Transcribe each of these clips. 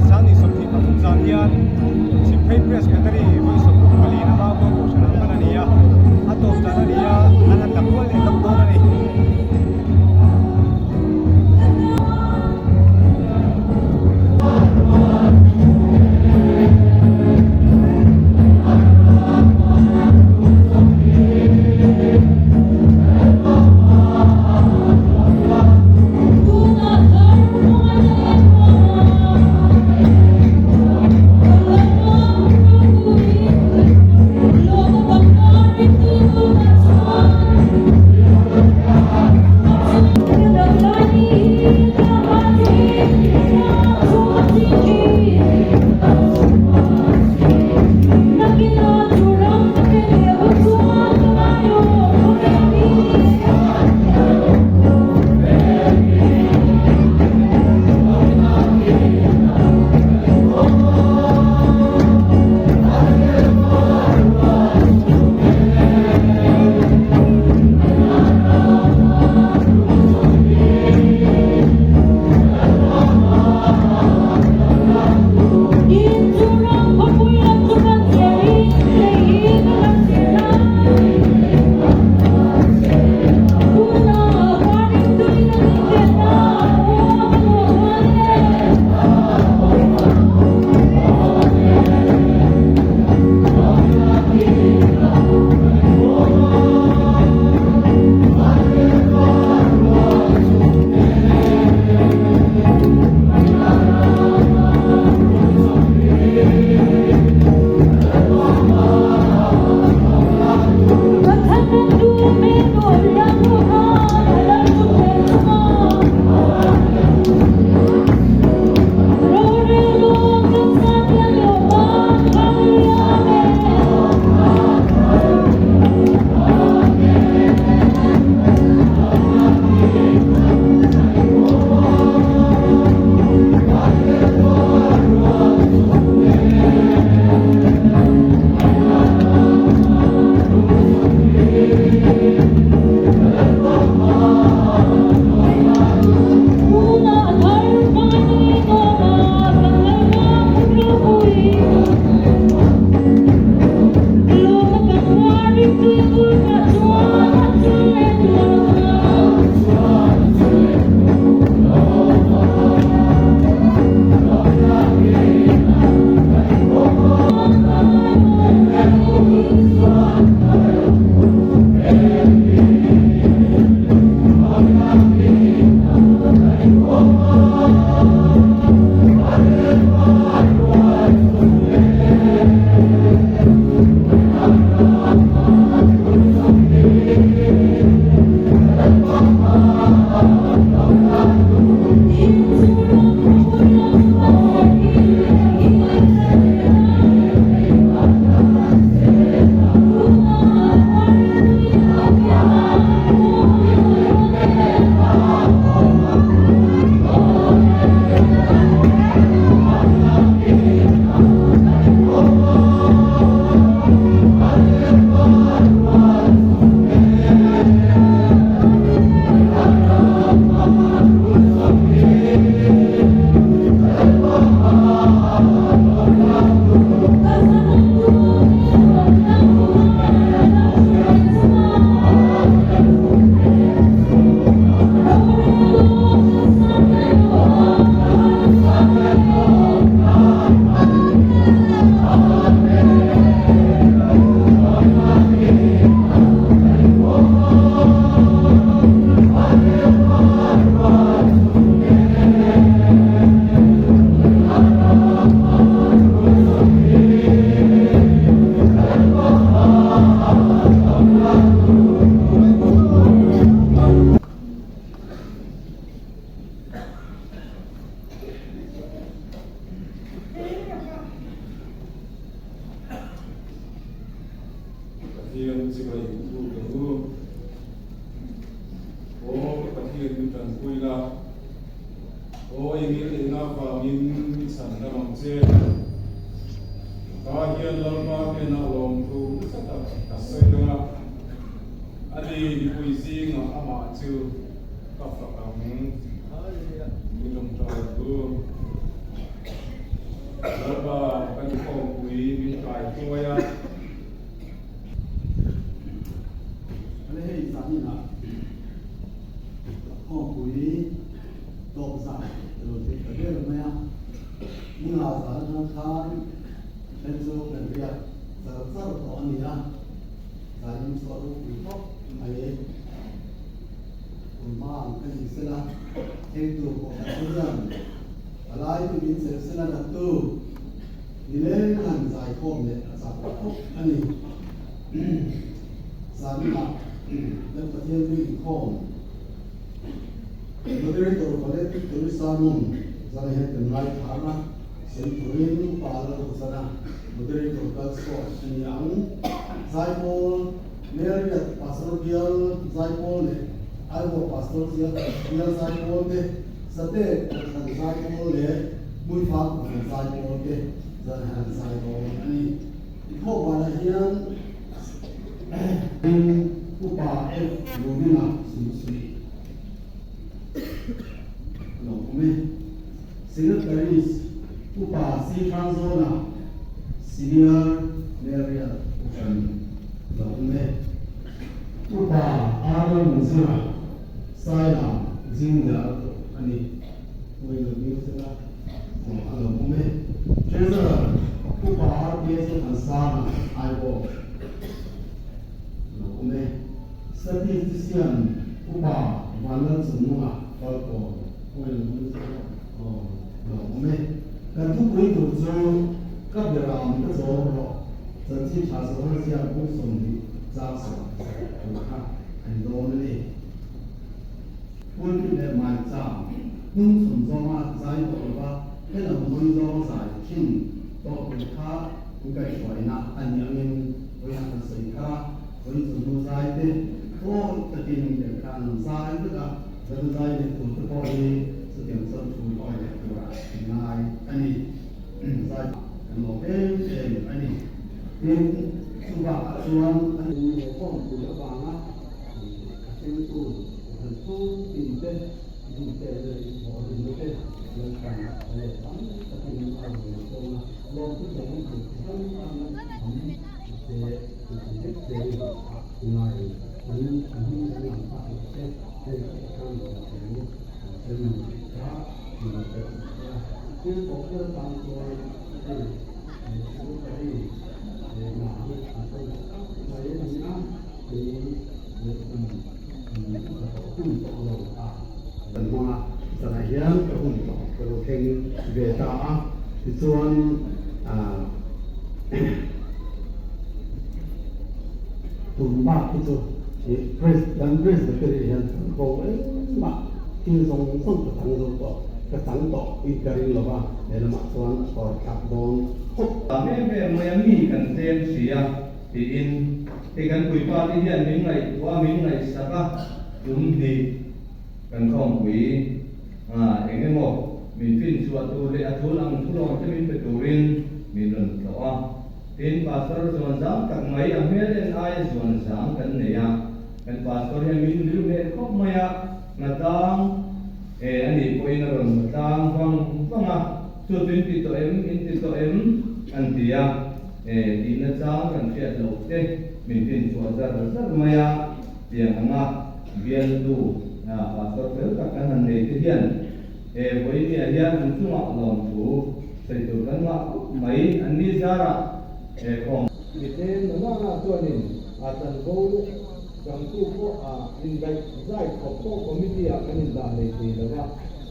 hian 2023 zan hian Chhimphei Presbytery vawi 64 na Maubuang Kohhran an hman a ni a, a tawp dan a ni a, an han la kual leh lawk dawn a ni. Pathian chibai thu ka u. Aw ka Pathian min tanpui la. Aw i ngilneihna avangin i chhan dam ang che. Ka hian Lalpa hnenah lawmthu nasa tak ka sawi dang a, ani mipui zingah amah chu ka fak ang. Min lawmṭai ang u. Tawp zan ka lo thei ta ber mai a, ni nga zan atang khan then chu kan riak char char tawh a ni a, zanin chu a ropui khawp mai. Tun hma ang ka ni sela, thleng tur pawh kan hre hian a lai chu min chelh sela nattu nileng han zaikhawm leh a chak khawp a ni. Zaninah kan Pathian chu inkhawm Moderator Valedictory Sermon zana hian kan ngaithla a, sawi turin upa la lo zana Moderator kal sawn a ni ang. Zaipawl Marriott Pastor Bial Zaipawl leh Aibaw Pastor Bial Zaipawl te, Sate Kohhran Zaipawl leh Hmuifang Kohhran Zaipawl te zana hian an zai dawn a ni. Inkhawm banah hian Upa F. Rubina Simsui a lo awm e. Secretaries Upa C. Hrangzawna Senior Marial Kohhran a lo awm e. Upa R. Lalnunzira Sailam Junior a ni. A lo awm e. Treasurer Upa RPA Zothansanga Aibawk a lo awm e. Statistician Upa Vanlalchungnunga Falkawn a lo awm e. Kan thupui tur chu ka beram ka chawm rawh chanchin tha Zohar ziak bung 20 chang 10 tur kha a ni dawn a ni. Pulpit leh maicham hnung chhun zawnga zai tawh lova helam hawi zawng zai thin tawh tur kha an kaihhruaina a ni angin vawiah kan sawi thar a, vawi chu hnu zai te thawi takin tel kha an zai vek a, zan zai leh tur te pawh hi chutiang chuan thu tawi leh turah an ngai a ni. Zai kan lawm em em a ni. Tin, chubakah chuan an inkhawm pui avanga A thlengtu han thu tin te, duh te leh inthawh rinna te Lalpan a let tam takin a rawn la chawng a, lawmtu zawng tur chi hrang hrang tam mahse an ti vek zel a ngai an an hming kan lam tak loh te hei ka khan lawmtu an sawi ni tih kha min hrilh a, thil pawh ber tan chuan hei secretary hna hi an pawimawh tak mai a ni a. Kan hmanga zanah hian ka hun tawh ka lo thleng ve ta a, tichuan tun bak hi chu kan Presbytery hian kan ho engmah thil zawng zawng ka chang zo tawh, ka chang tawh tih ka ring lo va, lehlamah chuan a kawr thlak dawn khawp. Em em mai a mi kan tlem si a. Tiin hei kan puipa te hian min ngaihtuah a, min ngaihsak a, tum hnih kan khawmpui a, eng emaw min finchhuah tur leh a thul ang thulawn te min pe turin min rawn tlawh a. Tin, Pastor zuan zang tak mai a hmel en aia zuan zang kan nei a, kan Pastor hian min dil hmel khawp mai a, hnatlang e a nih pawhin a rawn hnatlang vang vang a, chu chu in ti tawh em, in ti tawh em an ti a. E tihna chang kan hriat loh te min finchhuah zar zar mai a, tiang anga bialtu pastor fel tak kan han nei te hian he vawinia hian an chungah lawmthu sawi tur kan ngah khawp mai an ni zarah he khawm. Miten nana chuanin a chanvo changtu pawh a indaih zai khawp pawh committee ah kan indah nei thei lo va,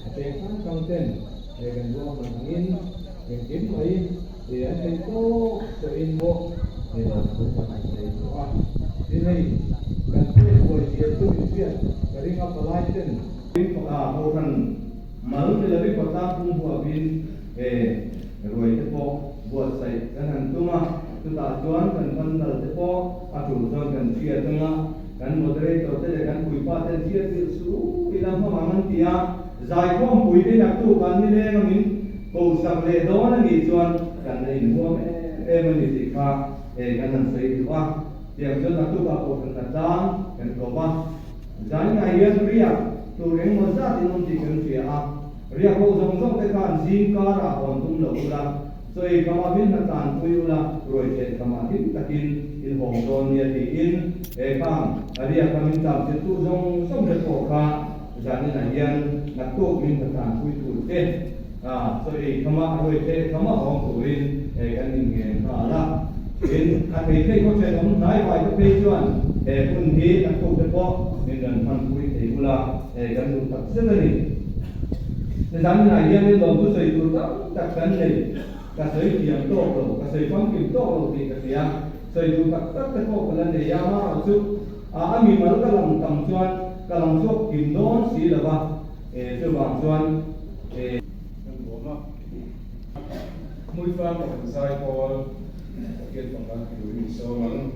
a peng hrang hrang ten he kan ruahman angin engkim mai He an theih tawk tawhin maw he lo thu kan han nei tawh a, tin hei kan pek buai zia chu min hriat ka ring a palai ten. Kohhran mal ni lovin khawtlang pum huapin he ruai te pawh buatsaih kan han tum a, chutah chuan kan vandal te pawh a tul chuan kan hriat ang a, kan moderator te leh kan puipa ten hriat zilh suh ila hmang ang an ti a. Zaikhawmpui te naktu kan nileng angin kosak leh dawn a nih chuan kan la inhuam em em a ni tih kha hei kan han sawi duh a. Tiang chuan naktukah pawh kan la tlang kan ko va. Zaninah hian riak tur engmaw zat in awm tih kan hria a, riak ho zawng zawng te khan zing karah hawn tum lo ula, chawi khamah min hna tlanpui ula, ruai theh khamah hlim takin in hawng dawn nia tiin he khang riak kha min tlamchilhtu zawng zawng te pawh kha. Zaninah hian naktuk min hlatlan pui tur te chaw ei khama a ruai te khama awm turin kan inngen nghal a. Tin, a thei thei khaw thenawm hnai vai te phei chuan he hun hi naktuk te pawh min rawn hman pui thei bula kan duh tak zet a ni. Zaninah hianin lawmthu sawi tur tam tak kan nei. Ka sawi thiam tawk lo, ka sawi famkim tawk lo tih ka hria. Sawi duh tak tak te pawh ka la nei a, amaherawh chu a a mimal ka lam tam chuan ka lam chhuak kim dawn si lo va, e chuvang chuan e. Kan nuam a, Hmuifang ka han zai pawl Pathian panga turin i sawm ang.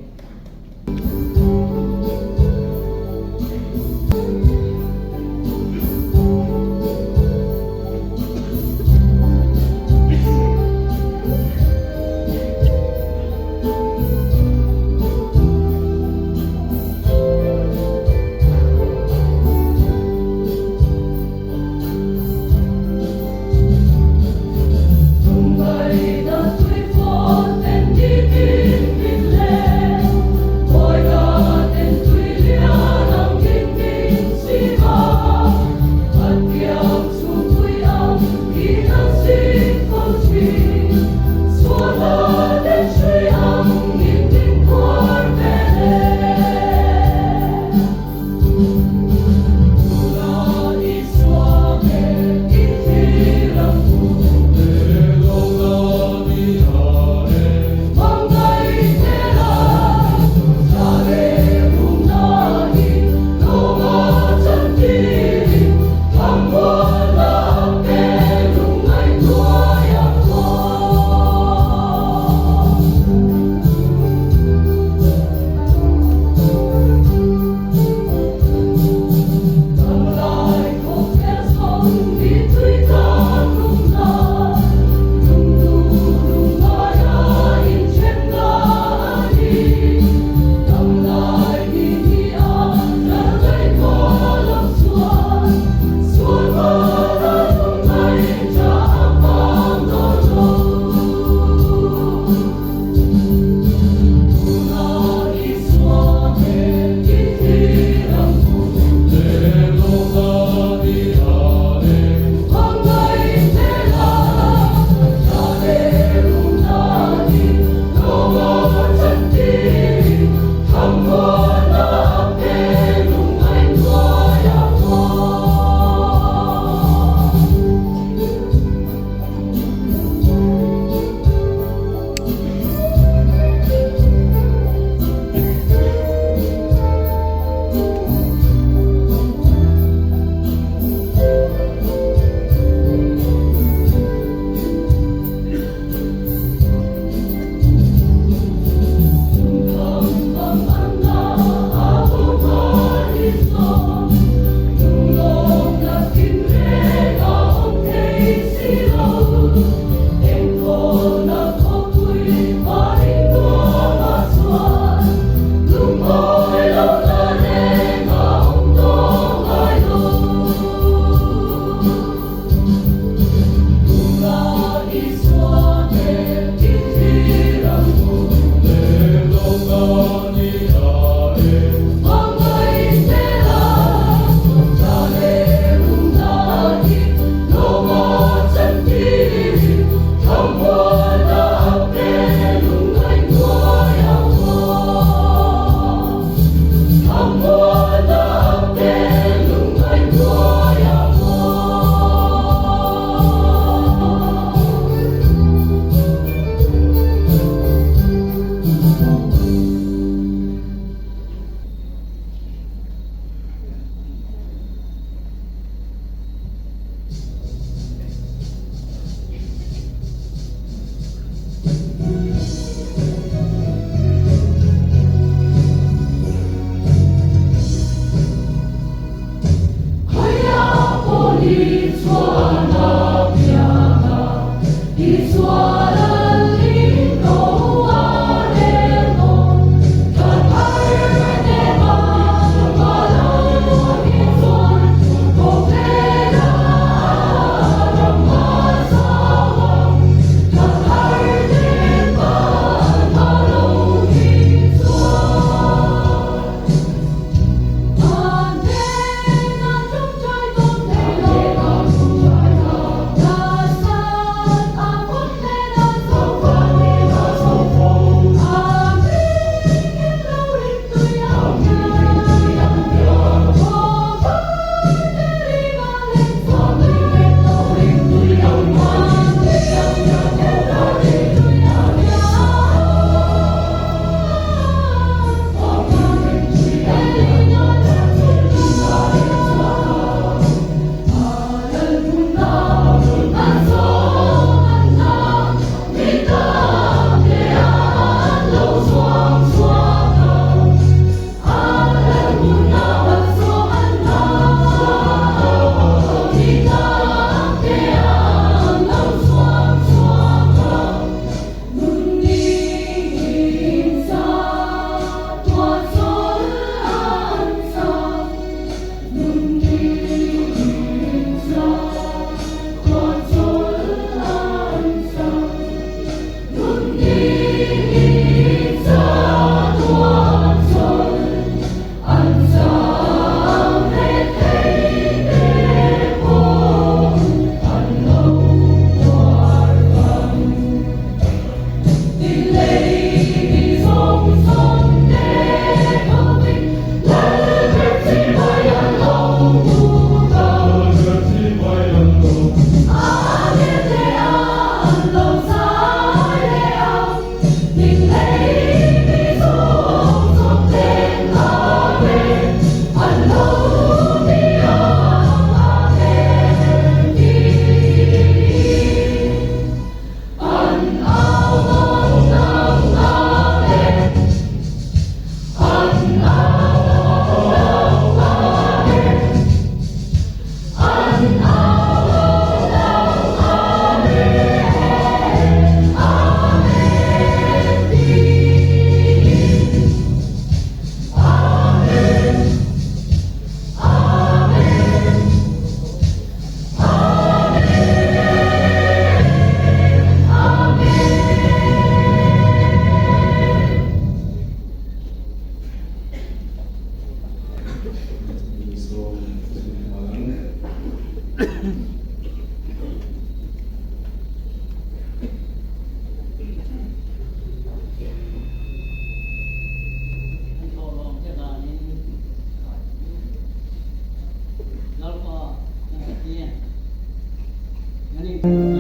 a ni.